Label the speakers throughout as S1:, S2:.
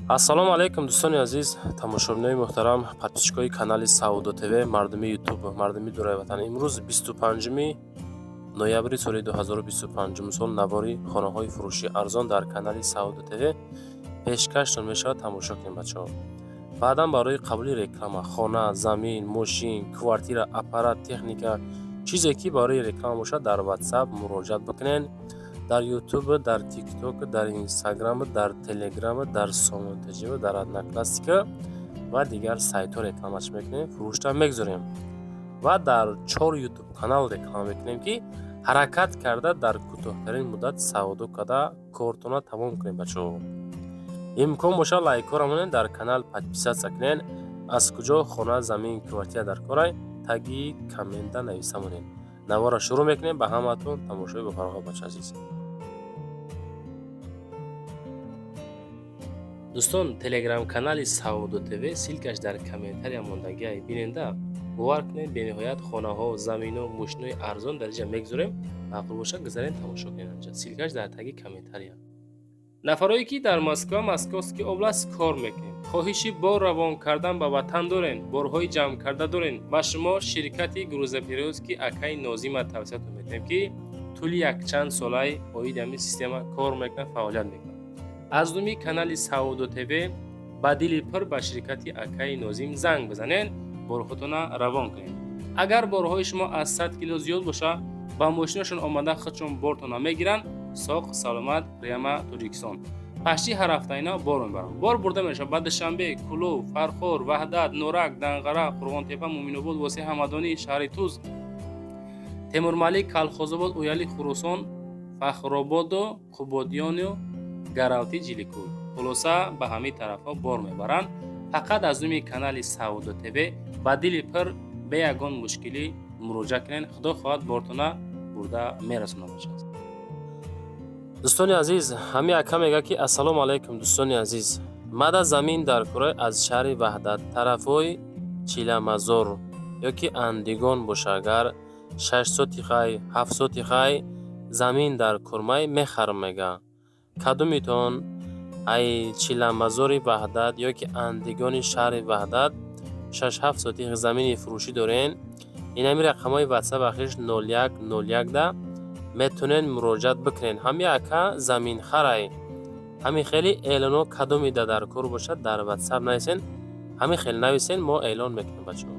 S1: Ассалому алайкум, дӯстони азиз, тамошобинои муҳтарам, подписчикои канали Савдо ТВ, мардуми Ютуб, мардуми дураи ватан. Имрӯз 25 ноябри соли 2025 сол навори хонаҳои фурӯши арзон дар канали Савдо ТВ пешкаштон мешавад. Тамошо кунем, бачаҳо. Баъдан барои қабули реклама, хона, замин, мошин, квартира, аппарат, техника, чизе ки барои реклама бошад, дар WhatsApp муроҷиат бикунед. Дар Ютуб, дар Тикток, дар Инстаграм, дар Телеграм, дар Сомон ТЖ, дар Одноклассники ва дигар сайтҳо рекламаш мекунем, фурӯшта мегузорем ва дар чор Ютуб канал реклама мекунем, ки ҳаракат карда дар кӯтоҳтарин муддат савдо карда кортона тамом кунем. Бачаҳо, имкон бошад, лайкҳоро монед, дар канал подписаться кунед. Аз куҷо хона, замин, квартира дар корай, таги коммента нависа монед. Навора шурӯъ мекунем. Ба ҳамаатон тамошои бофарғо, бача азиз. Дӯстон, телеграм-канали Савдо ТВ, ссылкаш дар комментария мондагиай, биненда. Бовар кунед, бениҳоят хонаҳо, замино, мошинои арзон дар инҷа мегузорем. Маъқул бошад, гузарен, тамошо кунед анҷа, ссылкаш дар таги комментария. Нафарое ки дар Москва, Московский область кор мекунед, хоҳиши бор равон кардан ба ватан дорен, борҳои ҷамъ карда дорен, ба шумо ширкати грузоперевозки акаи Нозима тавсиятон метиҳем, ки тӯли якчанд солаи оиди ҳамин система кор мекунад, фаъолият мекунад. Аз номи канали Савдо ТВ ба дили пур ба ширкати акаи Нозим занг бизанед, борҳотона равон кунед. Агар борҳои шумо аз 100 кило зиёд боша, ба мошинашон омада худшон бортона мегиранд, соқ саломат прямо Тоҷикистон. Пашти ҳар ҳафта ина бор мебаранд. Бор бурда мешавад ба Душанбе, Кӯлоб, Фархор, Ваҳдат, Норак, Данғара, Қурғонтепа, Муъминобод, Восеъ, Ҳамадонӣ, шаҳри Туз, Темурмалик, Калхозобод, Уяли, Хуросон, Фахрободу Қубодиёну Гаравти, Ҷиликӯл. Хулоса, ба ҳамин тарафҳо бор мебаранд. Фақат аз номи канали Савдо ТВ ба дили пур бе ягон мушкилӣ муроҷиат кунед, худо хоҳад, бортона бурда мерасонад, бача. Дӯстони азиз, ҳамин ака мегӯяд, ки: «Ассалому алайкум, дӯстони азиз, мада замин дар кӯраи аз шаҳри Ваҳдат, тарафҳои Чиламазор ё ки Андигон боша, агар 6 сотихай, 7 сотихай замин дар курмай, мехарам», мега. Кадомитон ай Чиламазори Ваҳдат ё ки Андигони шаҳри Ваҳдат 6-7 сотих замини фурӯшӣ дорен, инами рақамҳои ватсап ахирш 0101 да метавонед муроҷиат бикунед. Ҳамин ака заминхарай. Ҳамин хеле эълонҳо кадомида дар кор бошад, дар ватсап нависен, ҳамин хел нависен, мо эълон мекунем. Бачаҳо,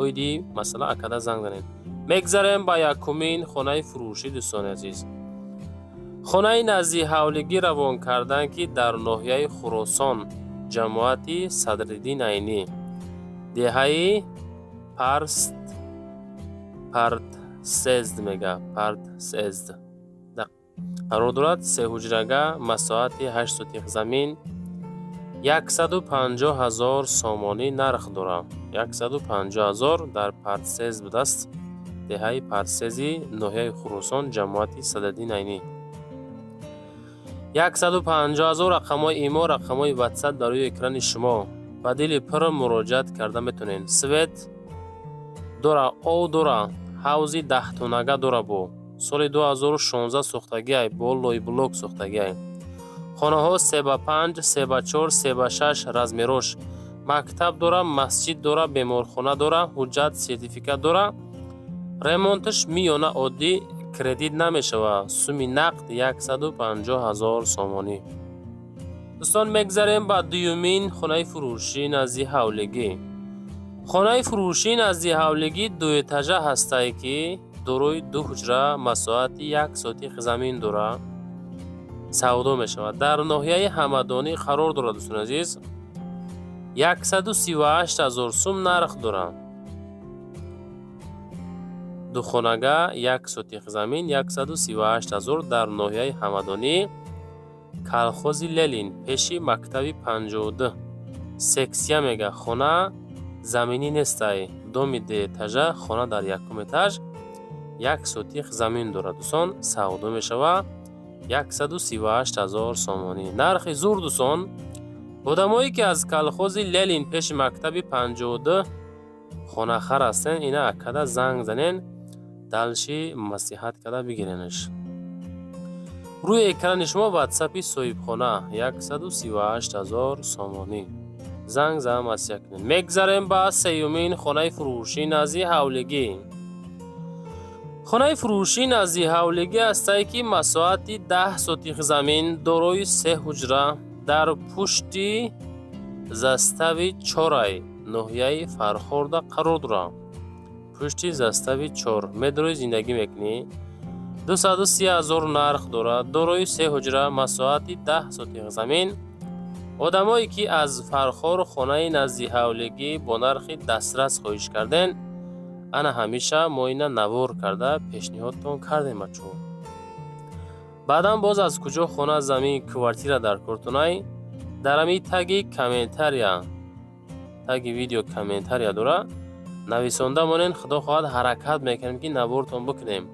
S1: оиди масъала акада занг занед. Мегзарем ба якумин хонаи фурӯшӣ. Дӯстони азиз, хонаи назди ҳавлигӣ равон кардан, ки дар ноҳияи Хуросон, ҷамоати Садриддин Айнӣ, деҳаи Парст Партсезд мега, Партсезд қарор дорад. Сеҳуҷрага, масоҳати 8 сотих замин, 150 000 сомонӣ нарх дорад. 150 000 дар Партсез будааст, деҳаи Партсези ноҳияи Хуросон, ҷамоати Садриддин Айнӣ, 150 000. Рақамҳои имо, рақамҳои ватсап дар рӯи экрани шумо, ба дили пур муроҷиат карда метавонед. Свет дора, ов дора, ҳавзи даҳтонага дора, бо соли 2016 сохтагиай, бо лойблок сохтагиай. Хонаҳо 3 ба 5, 3 ба 4, 3 ба 6 размерош. Мактаб дора, масҷид дора, беморхона дора, ҳуҷҷат, сертификат дора. Ремонташ миёна, оддӣ, кредит намешавад, суми нақд 150 000 сомонӣ. Дӯстон, мегзарем ба дуюмин хонаи фурӯшӣ назди ҳавлигӣ. Хонаи фурӯшӣ назди ҳавлигӣ дуэтажа ҳастае, ки дорои ду ҳуҷра, масоҳати 1 сотих замин дора, савдо мешавад. Дар ноҳияи Ҳамадонӣ қарор дорад. Дӯстони азиз, 138 000 сум нарх дорад. Духонага, 1 сотих замин, 138 000, дар ноҳияи Ҳамадонӣ, колхози Ленин, пеши мактаби 52 сексия мега. Хона заминӣ нестай, доми дуэтажа, хона дар якум этаж, 1 сотих замин дорад. Дӯстон, савдо мешавад, 138 000 сомонӣ нархи зур. Дӯстон, одамое ки аз колхози Ленин, пеши мактаби 52 хонахар ҳастен, ина акада занг занен, дальше маслиҳат карда бигиренаш. Рӯи экрани шумо ватсапи соҳибхона. 138 ҳазор сомонӣ. Занг зада маслиҳат кунед. Мегзарем ба сеюмин хонаи фурӯшӣ назди ҳавлигӣ. Хонаи фурӯшӣ назди ҳавлигӣ ҳастае, ки масоҳати 10 сотих замин, дорои се ҳуҷра, дар пушти застави чорай, ноҳияи Фархорда қарор дорад. Пушти застави чор медрои зиндагӣ мекунӣ. 230 ҳазор нарх дорад, дорои се ҳуҷра, масоҳати 10 сотих замин. Одамое, ки аз Фархор хонаи назди ҳавлигӣ бо нархи дастрас хоҳиш карден, ана ҳамеша мо ина навор карда пешниҳодтон кардем, бачаҳо. Баъдан боз аз куҷо хона, замин, квартира дар кортунай, дар ҳами таги комментария, таги видео комментария дора, нависонда монен. Худо хоҳад, ҳаракат мекунем, ки навортон бикунем.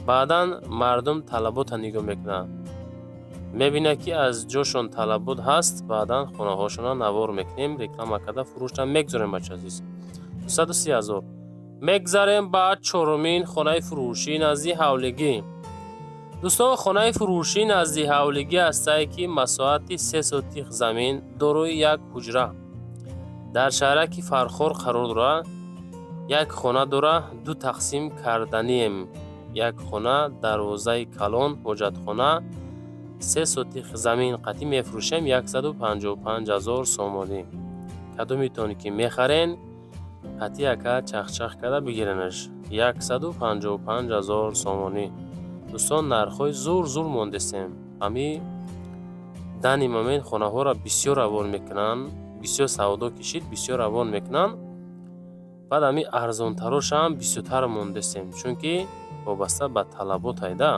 S1: Баъдан мардум талабота нигоҳ мекунад, мебинад, ки аз ҷошон талабот ҳаст. Баъдан хонаҳошонро навор мекунем, реклама карда фурӯшта мегузорем, бача азиз. 230 ҳазор. Мегзарем ба чорумин хонаи фурӯшӣ назди ҳавлигӣ. Дӯстон, хонаи фурӯшӣ назди ҳавлигӣ ҳастае, ки масоҳати се сотих замин, дорои як ҳуҷра, дар шаҳраки Фархор қарор дорад. Як хона дора, ду тақсим карданием. Як хона, дарвозаи калон, ҳоҷатхона, се сотих замин қатъӣ мефурӯшем 155 ҳазор сомонӣ. Кадомитон ки мехарен, қатъи яка чахчах карда бигиренаш. 155 ҳазор сомонӣ. Дӯстон, нархҳои зур зур мондестем. Ҳами данный момент хонаҳоро бисёр равон мекунанд, бисёр савдо кишид, бисёр равон мекунанд. Баъд ҳами арзонтарошам бисёртар мондестем, чунки вобаста ба талабот айда.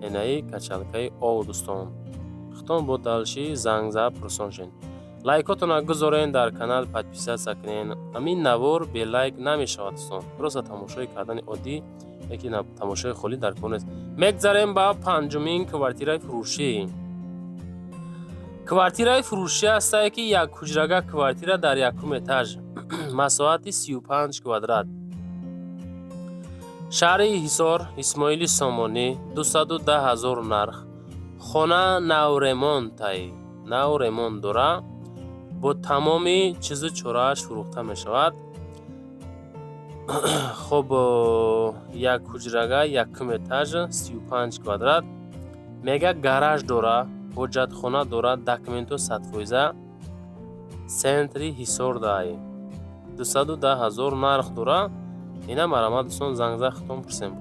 S1: Энаи качалкаи ов, дӯстон, хитон бо дальше занг зад пурсон шед. Лайкотона гузорен, дар канал подписаться кунен. Ҳамин навор бе лайк намешавад, дӯстон. Просто тамошои кардани оддӣ яки тамошои холӣ дар кор нест. Мегзарем ба панҷумин квартираи фурӯшӣ. Квартираи фурӯшӣ ҳастае, ки як ҳуҷрага квартира дар якум этаж, масоҳати 35 квадрат, шаҳри Ҳисор, Исмоили Сомонӣ, 210 ҳазор нарх. Хона навремонтай, нав ремонт дора, бо тамоми чизу чорааш фурӯхта мешавад. Хуб, як ҳуҷрага, якум этаж, 35 квадрат. Мега гараж дора, ҳоҷатхона дора, документҳо 100%. Центри Ҳисордай, 210 ҳазор нарх дора. Ина марҳамат, дӯстон, занг зад, хитон пурсем.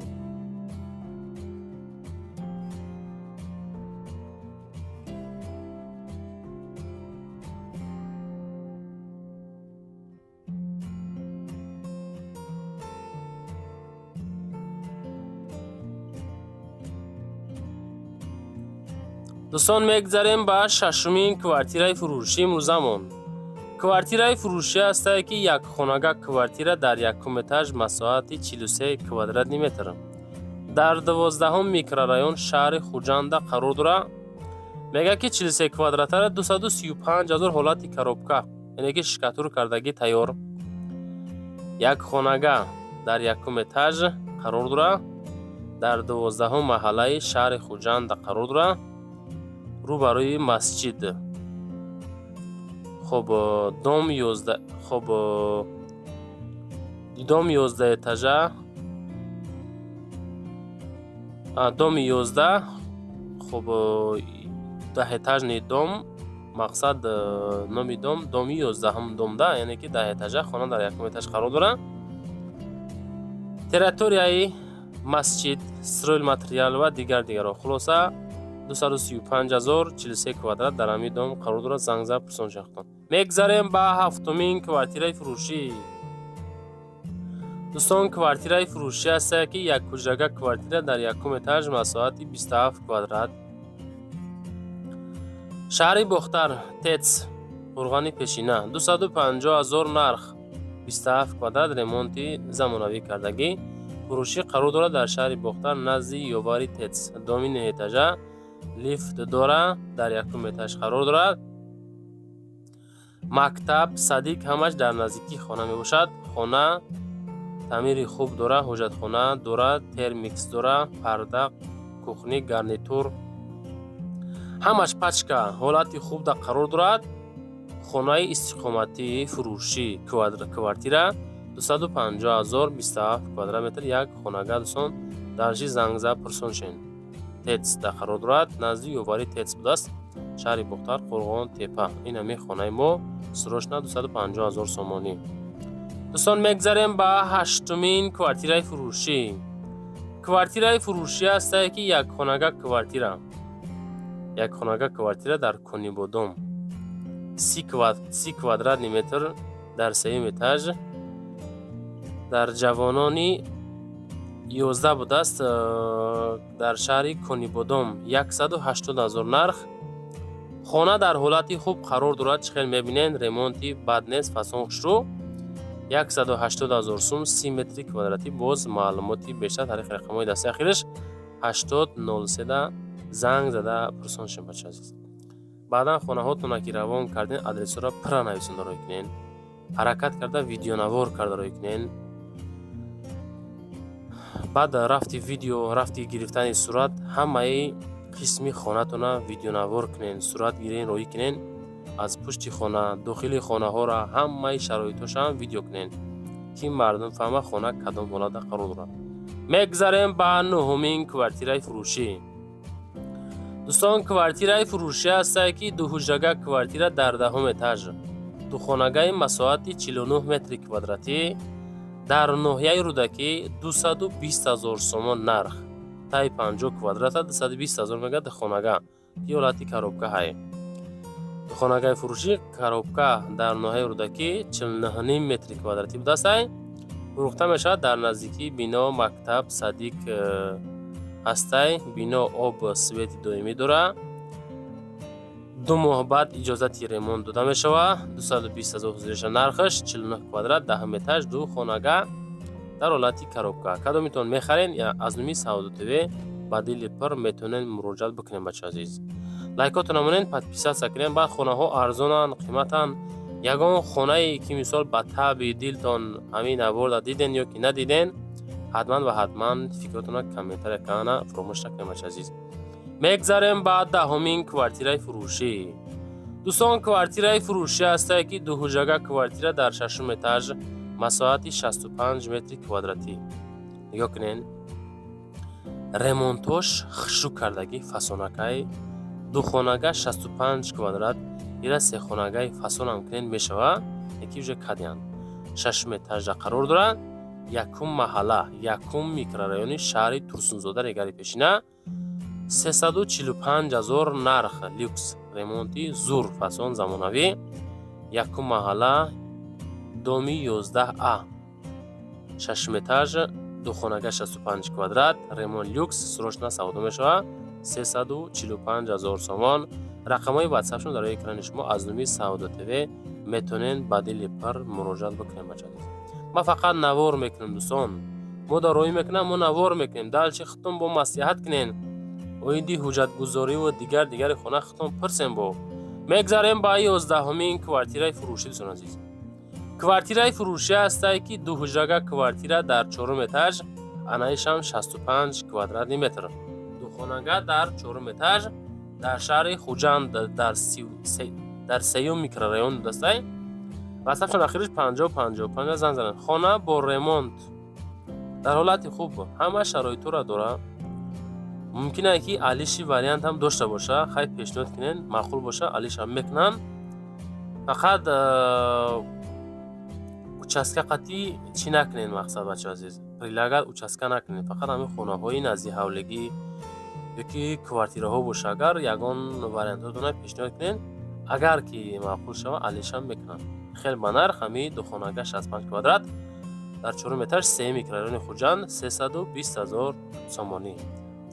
S1: Дӯстон, мегзарем ба шашумин квартираи фурӯшӣ имрӯзамон. Квартираи фурӯшӣ ҳастае, ки якхонага квартира дар якум этаж, масоҳати 43 квадратный метр, дар 12-ум микрорайон шаҳри Хуҷанда қарор дорад. Мегӯяд, ки 43 квадратара 235 ҳазор, ҳолати коробка, яъне ки штукатур кардагӣ тайёр. Як хонага дар якум этаж қарор дорад, дар 12-ум маҳаллаи шаҳри Хуҷанда қарор дорад, рӯ барои масҷид. Хуб, дом 11, хуб, дом 11 этажа, доми 11. Хуб, даҳэтажный дом, мақсад, номи дом, доми 11-ум дом да, яъне ки 10 этажа хона дар якум этаж қарор дорад. Территорияи масҷид, стройматериал ва дигар дигарро. Хулоса, 235 ҳазор, 43 квадрат дар ҳамин дом қарор дорад. Занг зад, пурсон шахтон. Мегзарем ба ҳафтумин квартираи фурӯшӣ. Дӯстон, квартираи фурӯшӣ ҳастае, ки як ҳуҷрага квартира дар якум этаж, масоҳати 27 квадрат, шаҳри Бохтар, ТЭЦ қурғани пешина, 250 ҳазор нарх, 27 квадрат, ремонти замонавӣ кардагӣ. Фурӯшӣ қарор дорад дар шаҳри Бохтар, назди ёвари ТЭЦ. Доми неэтажа, лифт дора, дар якум этаж қарор дорад. Мактаб, садик ҳамаш дар наздикии хона мебошад. Хона таъмири хуб дора, ҳоҷатхона дора, термикс дора, парда, кухни, гарнитур. Ҳамаш пачка ҳолати хубда қарор дорад. Хонаи истиқоматии фурӯшӣ, квартира 250 ҳазор, 27 квадрат метр, як хонага. Дӯстон, дарши зангза пурсон шен. ТЭЦда қарор дорад, назди ёвари ТЭЦ будааст, шаҳри Бохтар, Қурғон Тепа. Ин ҳамин хонаи мо, срочно 250 ҳазор сомонӣ. Дӯстон, мегзарем ба ҳаштумин квартираи фурӯшӣ. Квартираи фурӯшӣ ҳастае, ки якхонага квартира, якхонага квартира дар Конибодом, 30 квадратный метр, дар сеюм этаж, дар Ҷавонони 11 будааст, дар шаҳри Конибодом, 180 ҳазор нарх. Хона дар ҳолати хуб қарор дорад, чӣ хел мебинед, ремонти бад нест, фасон хушрӯ. 180 ҳазор сум, 30 метри квадратӣ. Боз маълумоти бештар тариқи рақамҳои дастаи ахираш 8003-да занг зада пурсон шем. Бача азиз, баъдан хонаҳотона ки равон карден, адресҳоро пурра нависонда рой кунен, ҳаракат карда видеонавор карда рой кунен. Баъд рафти видео, рафти гирифтани сурат, ҳамаи қисми хонатона видеонавор кунен, сурат гирен, роӣ кунен. Аз пушти хона, дохили хонаҳоро, ҳамаи шароитҳошам видео кунен, ки мардум фаҳма, хона кадом ҳолатда қарор дорад. Мегзарем ба нуҳумин квартираи фурӯшӣ. Дӯстон, квартираи фурӯшӣ ҳастае, ки дуҳуҷрага квартира дар 10-ум этаж, духонагаи масоҳати 49 метри квадратӣ, дар ноҳияи Рӯдакӣ, 220 ҳазор сомон нарх. Таи 50 квадрата 220 ҳазор мега. Духонага ки ҳолати коробка ҳай. Духонагаи фурӯшӣ коробка дар ноҳияи Рӯдакӣ, 49,5 метри квадратӣ будастай, фурӯхта мешавад. Дар наздикии бино мактаб, садик ҳастай. Бино об, свети доимӣ дорад. 2 моҳ баъд иҷозати ремонт дода мешавад. 220 ҳазор ҳузуриша нархаш, 49 квадрат, 10-ум этаж, ду хонага дар ҳолати коробка. Кадомитон мехарен, аз номи Савдо ТВ ба дили пур метавонед муроҷиат бикунед. Бача азиз, лайкотона монед, подписаться кунед. Баъд хонаҳо арзонанд, қиматанд. Ягон хонае ки мисол ба таъби дилтон ҳамин наворда диден ё ки надиден, ҳатман ва ҳатман фикротона комментария кардана фуромӯш накунед. Бача азиз, мегзарем ба 10-умин квартираи фурӯшӣ. Дӯстон, квартираи фурӯшӣ ҳастае, ки дуҳуҷрага квартира дар шашум этаж, масоҳати 65 метри квадратӣ. Нигоҳ кунед, ремонтош хушрӯ кардагӣ, фасонакай. Духонага, 65 квадрат, ира сехонагаи фасонам кунед мешавад, яки уже кадиянд. Шашум этажда қарор дорад, якум маҳалла, якум микрорайони шаҳри Турсунзода, Регари пешина. 345 ҳазор нарх, люкс, ремонти зур, фасон, замонавӣ. Якум маҳалла, доми 11А, шашум этаж, духонага, 65 квадрат, ремонт люкс, срочно савдо мешавад, 345 ҳазор сомон. Рақамҳои ватсапшон дар рӯи экрани шумо. Аз номи Савдо ТВ метавонед ба дили пур муроҷиат бикунед. Бача, ман фақат навор мекунам. Дӯстон, мо дар роҳӣ мекунам, мо навор мекунем. Дальше худтон бо маслиҳат кунен, оиди ҳуҷҷатгузориву дигар дигари хона худтон пурсем. Бо мегзарем ба 11-умин квартираи фурӯшӣ. Дӯстон азиз, квартираи фурӯшӣ ҳастае, ки дуҳуҷрага квартира дар чорум этаж, анаишам 65 квадратный метр, духонага дар чорум этаж, дар шаҳри Хуҷанд, дар сеюм микрорайон дастай. Ватсапшон ахириш 50 55, занг занед. Хона бо ремонт, дар ҳолати хуб, ҳама шароитҳоро дорад. Мумкин ае, ки алиши вариантам дошта боша. Хай, пешниҳод кунен, маъқул боша, алишам мекунанд. Фақат участка қатъӣ чӣ накунед, мақсад, бача азиз, предлагать участка накунед. Фақат ҳамин хонаҳои назди ҳавлигӣ ёки квартираҳо боша, агар ягон вариантҳо дона, пешниҳод кунед. Агар ки маъқул шава, алишам мекунанд. Хел ба нарх ҳамин духонага, 65 квадрат, дар чорум этаж, сеюм микрорайони Хуҷанд, 320 ҳазор сомонӣ.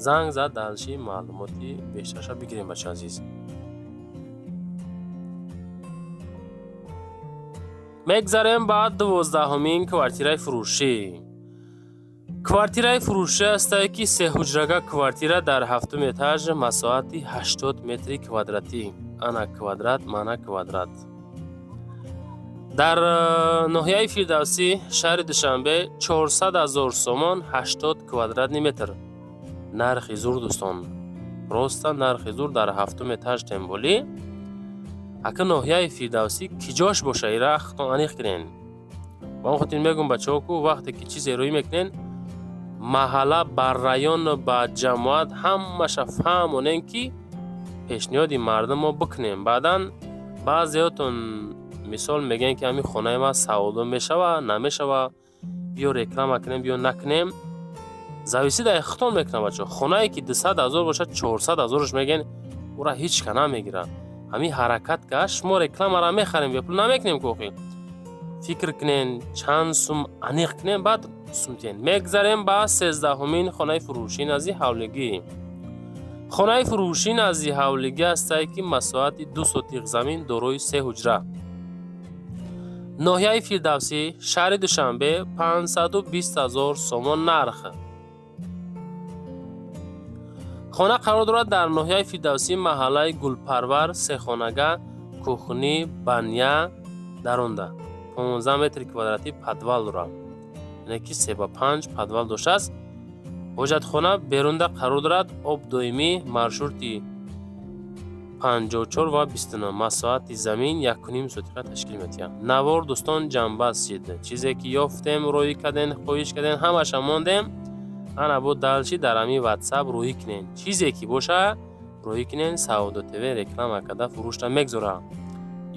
S1: Занг зад, дальше маълумоти бештарша бигирем. Бача азиз, мегзарем ба 12-умин квартираи фурӯшӣ. Квартираи фурӯшӣ ҳастае, ки сеҳуҷрага квартира дар ҳафтум этаж, масоҳати 80 метри квадратӣ. Ана квадрат, мана квадрат. Дар ноҳияи Фирдавсӣ, шаҳри Душанбе, 400 ҳазор сомон, 80 квадратный метр. Нархи зур, дӯстон. Просто нархи зур дар ҳафтум этаж, тем более. Ака, ноҳияи Фирдавсӣ киҷош боша, ира худтон аниқ кунен. Ба он хотир мегӯм, бачаҳо, ку вақте ки чизе рӯӣ мекунен, маҳалла ба району ба ҷамоат ҳамаша фаҳмонем, ки пешниҳоди мардум мо бикунем. Баъдан баъзеҳотон, мисол, мегӯянд, ки ҳамин хонаи ман савдо мешава, намешава, биё реклама кунем, биё накунем. Зависит ай худтон мекунам, бачаҳо. Хонае ки 200 000 бошад, 400 000-аш мегӯян, ӯра ҳеҷ ка намегирад. Ҳамин ҳаракат ка шумо рекламара мехарем, бепул намекунем ку охи. Фикр кунен, чанд сум аниқ кунем, баъд сумтен. Мегзарем ба 13-ҳумин хонаи фурӯшӣ назди ҳавлигӣ. Хонаи фурӯшӣ назди ҳавлигӣ ҳастае, ки масоҳати 2 сотиқ замин, дорои се ҳуҷра, ноҳияи Фирдавсӣ, шаҳри Душанбе, 520 000 сомон нарх. Хона қарор дорад дар ноҳияи Фирдавсӣ, маҳаллаи Гулпарвар, сехонага, кухня, баня даронда, 15 метри квадратӣ подвал дорад, яъне ки 3 ба 5 подвал доштааст. Ҳоҷатхона берунда қарор дорад. Об доимӣ, маршрути 54 ва 29. Масоҳати замин 1,5 сотиқа ташкил медиҳад. Навор, дӯстон, ҷамъбаст шид. Чизе ки ёфтем, рӯӣ кардем, хоҳиш кардем, ҳамаша мондем. Ана бо дальше дар ҳамин Ватсап рӯӣ кунен. Чизе ки боша, рӯӣ кунен. Савдо ТВ реклама карда фурӯшта мегзорад.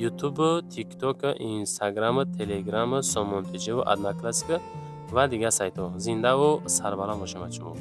S1: Ютуб, Тикток, Инстаграм, Телеграм, Сомон ТЖ, Одноклассники ва дигар сайтҳо. Зиндаву сарбаланд бошем, бачаҳо.